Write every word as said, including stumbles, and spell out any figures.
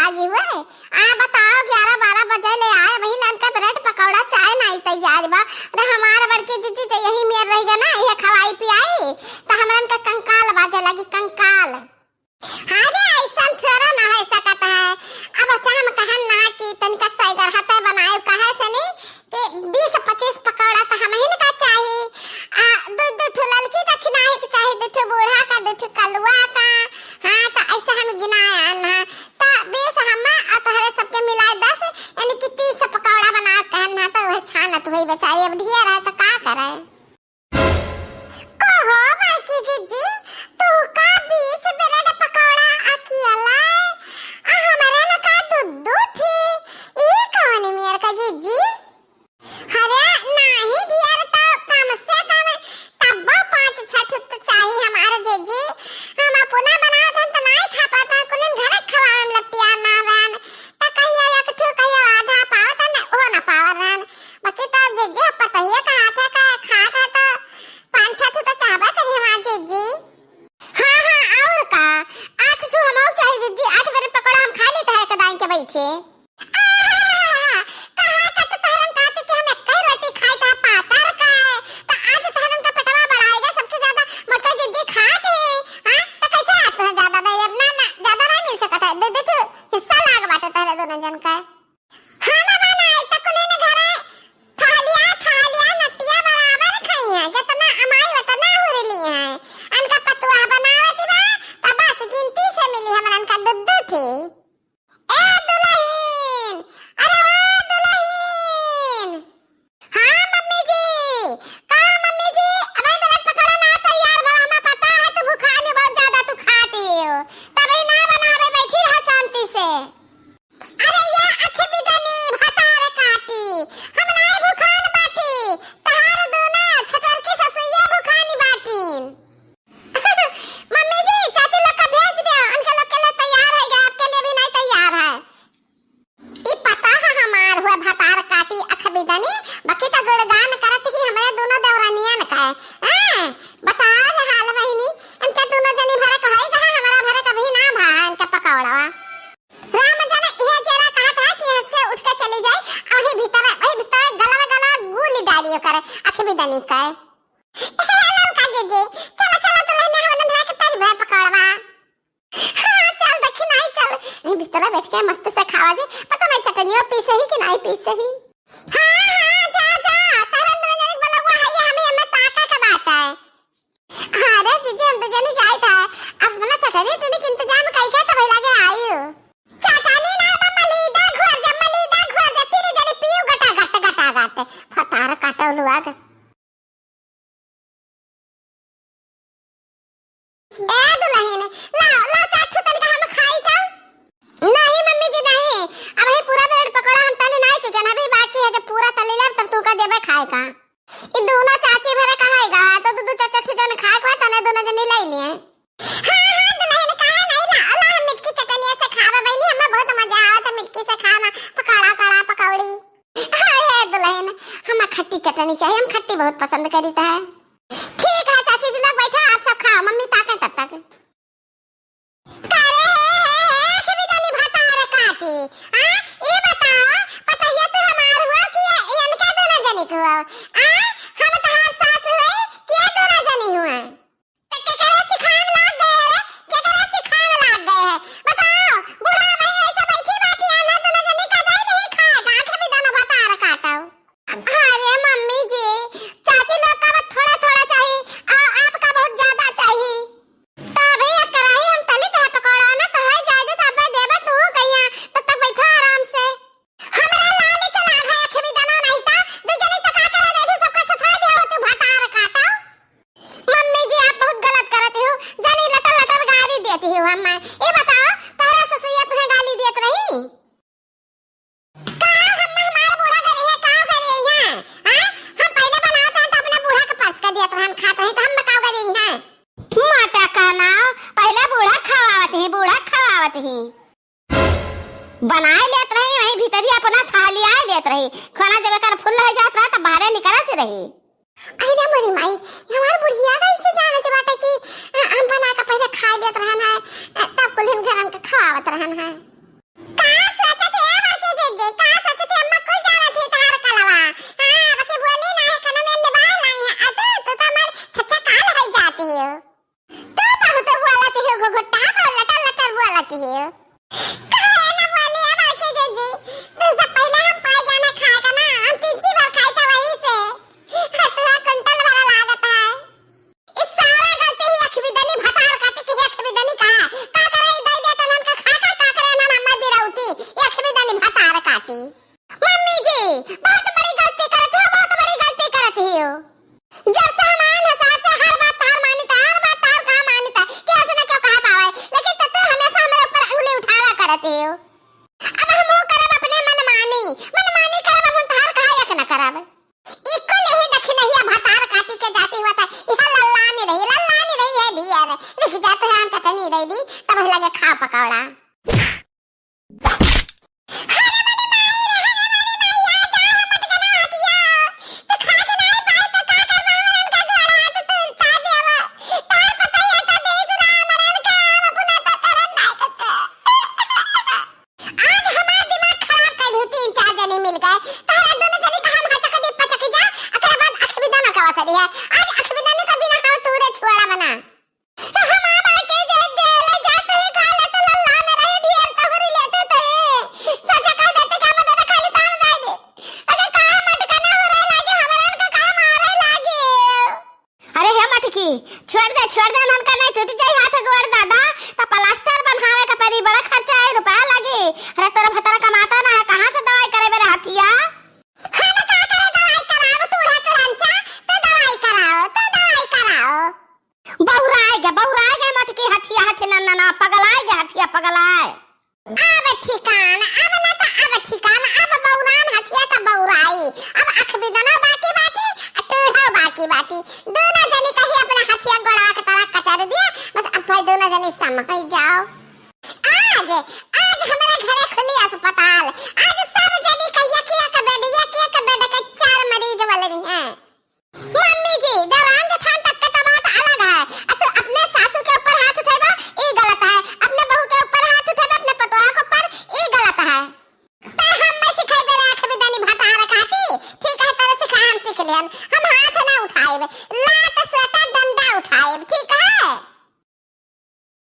लागी हुए। आ बताओ, ग्यारह बारह बजे ले आए, वही लमका ब्रेड पकौड़ा, चाय नाई तैयार बा। अरे हमार बड़की जिज्जी जे यही मेर रहिगा ना, ये खवाई पियाई, त हमरन के कंकाल बाजे लगी, कंकाल। अरे ऐसन थोड़ा ना हो सकत है। अब से हम कहन ना कि तनिका सैगर हते बनाए, कहे से नहीं कि बीस पच्चीस पकौड़ा त हमहिन का चाही। आ, दू, दू ठो ललकी दक्षिणा ही के चाही, दू ठो बूढ़ा का, दू ठो कलुआ का। हाँ, त ऐसे हम गिनाए ना। त बीस हम आ तोहरे सबके मिलाए दस, यानी कि तीस पकौड़ा बना कहन ना, त वह छानत हुई बेचारी, अब ढेर है त का करे? कहो बड़की जिज्जी, तू का बीस ब्रेड पकौड़ा अकेला, आ हमरे न का दू दू थी, ई कौन मेर का जिज्जी? अरे नाही ढेर तो कम से कम तब्बो पाँच छह ठो तो चाही हमारे जिज्जी। हम अपना बनावत हन तो नाही खा पात हन, कुलिन घरे खवावे में लट्टिया ना रहन। त कहियो एक ठो, कहियो आधा पावत हन, ओ ना पावत रहन। बाकी तो जिज्जी पतहिया का हाथे का खा के तो पाँच छह ठो तो चाहबे करी हमार जिज्जी। हाँ, हाँ, और का? आठ ठो हमहू चाही जिज्जी, आठ ब्रेड पकौड़ा हम खा लेत है एक दाई के बैठे। आहा, कहा था तो तहरन कहते कि हम एक ही रोटी खाई था पातर का है, तो आज तहरन का पेटवा बढ़ाएगा, सबसे ज्यादा मोटा जिज्जी खात है, हाँ? तो कैसे आप तो ज्यादा दे, अब ना, ना, ज्यादा नहीं मिल सकता है, दे दे तू हिस्सा लाग बाटे तहरे दोनों जन का। हम बनाई त कुलिन घरे थालिया, थालिया नतिया बराबर खाई है, जतना अमाई वतना हुरली है। अनका पतुआ बनावत बा, त बस गिनती से मिली हमरन का दुद्दू थी। ए दुलहिन, अरे ओ दुलहिन। हाँ मम्मी जी, का मम्मी जी, अबे ब्रेड पकौड़ा ना तैयार भा, हमें पता है तू भुखानी बहुत ज्यादा तू खाती हो, तभी ना बनावे, बैठी रहा शांति से। अरे या अखी बिदनी भतार काटी, हम नाई भुखान बाटी, तहार दूनो छटरकी ससुइया भुखानी बाटीन। मम्मी जी, चाची लोग का भेज दे, उनके लोग के लिए तैयार है, आपके लिए भी नहीं तैयार है। ई पता है हमार हुआ भतार काटी अखी बिदनी, बाकी तो गुणगान करत ही हमारे दूनो देवरानियन का है। हाँ, बताओ रे हाल बहिनी, इनके दूनो जनी भरे का है कहाँ, हमारा भरे कभी ना भा इनका पकौड़वा। राम जाने इहे जेरा कहत है कि हंस के उठ के चली जाए, वही भीतर, वही भीतर गलवा गलवा गुली डाली ओकर अखी बिदनी का। ए ललका जीजी, चलो, चलो, तो लेने हवन भरा के तरी भर पकौड़वा। हाँ, चल देखी नहीं, चल। यही भीतर बैठ के मस्त से खावा जी, पता नहीं चटनियो पीसे ही कि नहीं पीसे ही। हाँ, हाँ, जा, जा, तहरन दोनों जने के बोला हुआ है, ये हमें, हमें ताका के बात है। अरे जीजी, हम तो जनी जाइत है, अब अपना चटनी उटनी के इंतजाम कई के तब लगे आई हो। चटनी ना बा, मलीदा घोर दे, मलीदा घोर दे, तीन जनी पीऊ गटा गट, गटा गट। फतार काटो लुआग। ए दुलहिन, लाओ, लाओ, चार ठो तनिका हम खाई था। नहीं मम्मी जी, नहीं, अबही पूरा ब्रेड पकौड़ा हम तले नहीं चिकन, अभी बाकी है, जब पूरा तले लेब तब तू का देबे खाए का। ई दूनो चाची भरे कहाई गा, तो दू दू चार चार ठो जन खाए के बा, तने दूनो जनी ले लिए। हाँ, हाँ, दुलहिन, काहे नहीं ला, ला, हम मिटकी चटनिया से खाबे बहिनी, हमें बहुत मजा आवत है मिटकी से खाना, पकौड़ा, कड़ा, पकौड़ी। हाँ, ए दुलहिन, हमें खट्टी चटनी चाहिए, हम खट्टी बहुत पसंद करीता है। ठीक है चाची जी, लोग बैठा, आप सब खाओ, मम्मी ताके तब तक। अरे हे, हे, हे, अखी बिदनी भतार काटी। हाँ, ई बताओ, पतोहिया तू हमार हुआ कि ये, ये इनका दोनों जनी के हुआ? हाँ, हम तहार सास हुई कि ये दोनों जनी हुआ? तो केकरा सिखाए में लाग गए है रे? केकरा सिखाए में लाग गए है? बताओ, बूढ़ा भाई ऐसे बैठी बात, यहाँ ना दोनों जनी का दे दे खाए, गांठ भी दोनों भतार काटो। अरे मम्मी जी, चाची लोग का बस थोड़ा थोड़ा चाहिए, आ, आपका बहुत ज्यादा चाहिए। तो अभी एक कढ़ाई हम तली तहे पकौड़ा ना, तो है जाए दे, तो अब्बे देबे तू कहिया, तब तक बैठा आराम से। हमरा लाली चला गया, खेमी दाना नहीं था, दू जनी तो का करे, नहीं सबका सफाई दिया हो तू भतार काटा। मम्मी जी, आप बहुत गलत करती हो, जानी लटर लटर गाली देती हो हमें। ये बताओ, तोहरा ससुइया तुम्हें गाली देत रही? का हम हमार बूढ़ा करे है, का करे है? हाँ? हम पहले बनावत हन तो अपने बूढ़ा के परस के दियत रहन, खात रही तो हम बताओ करे हैं। माटा का नाव, पहले बूढ़ा खवावत ही, बूढ़ा खवावत ही। बनाए लेत रही, वहीं भीतरी अपना थाली आए लेत रही। खाना जब एकर फुल हो जात रहा, तब बाहरे निकलत रही। अरे मोरी माई, हमार बुढ़िया कैसे जानत बाटे कि, अ, हम बना के पहले खा लेत रहन है, अ, तब कुल्हिन घरन के खवावत रहन है। का काहे ना बोली अब आके जीजी, तुमसे पहले हम पाई जाना खाए का ना, हम तीन चार बार खाए थे वही से। हतुआ कुंटल भरा लागत है। ई सारा गलती ही अखबिदनी भतार काटी की अखबिदनी का, का करे ई दई दे तनन का खा का, का करे ना अम्मा बिरौती, ई अखबिदनी भतार काटी। मम्मी जी, बहुत बड़ी गलती करत हो, बहुत बड़ी गलती करत हो। जब से हम आए हैं सास से हर बात तार मानित है, हर बात तार का मानित है, कि ऐसे ना क्यों कहा पावे, लेकिन तब तो हमेशा हमारे ऊपर उंगली उठावा करत हो। अब हम वो करब अपने मनमानी, मनमानी करब, अब हम तार कहा एक न करब। इको नहीं दखिनहिया भतार काटी के जाती हुआ था, यह लल्लानी रही, लल्लानी रही है ढियर, रुक जा तो हम चटनी दे दी, तब लगे खा पकौड़ा। अरे बड़ी माई रे, अरे बड़ी माई, आ जा, मत कना हटिया। तो खा के नहीं पाए तो का करबा, हमरन का घर है, तो तू उठा देवा। तार पता ही है, तो देश राम रन का, हम अपना तो करन नहीं कुछ। आज हमार दिमाग खराब कर दू, तीन चार जने मिल गए। पहले दोनों जने का हम हचक दी पचक जा, ओकरे बाद अखबिदन का वसरी है। आज अखबिदन का बिना हम तूरे छुआड़ा बना। तो हम आ बाटे जे जेल जात ही काले तो लल्ला में रही ढेर तोहरी लेते थे। सच कह देते का मदद खाली तान जाए दे। अरे का मटकना हो रहा लागे, हमरन का का मारे लागे। अरे हे मटकी, छोड़ दे, छोड़ दे, ननका नहीं टूट जाई हाथ गोड़ दादा, त प्लास्टर बनावे का पड़ी, बड़ा खर्चा है, रुपया लागी। अरे तोरा भतरा कमाता ना है, कहाँ से दवाई करे मेरे हथिया? हम का करे दवाई कराओ, तू है करंचा, तू दवाई कराओ, तू दवाई कराओ। बौराए गे, बौराए गे मटकी हथिया, हथी नन्ना ना, पगलाए गे हथिया, पगलाए। अब ठिकान, अब ना त अब ठिकान, अब बौरान हथिया त बौराई। अब अखबिदनो बाकी बाटी, आ तूढ़ो बाकी बाटी। दोनों जनी कहीं अपना हथिया गोड़वा के तरह कचर दिया, बस अब भाई दोनों जनी समझ जाओ। आज, आज हमारे घरे खुली अस्पताल। आज सब जनी कहिया कि एक बेड, एक, एक बेड के चार मरीज वाले हैं। मम्मी जी, देवरान जेठान तक के तो बात अलग है। आ तू अपने सासू के ऊपर हाथ उठेबा, ई गलत है। अपने बहू के ऊपर हाथ उठेबा, अपने पतोहा के ऊपर, ई गलत है। ते हम में सिखाई दे रहा अखबिदनी भतार काटी, ठीक है, तेरे सिखा हम सीख लेन। हम हाथ ना उठाएबे। लात से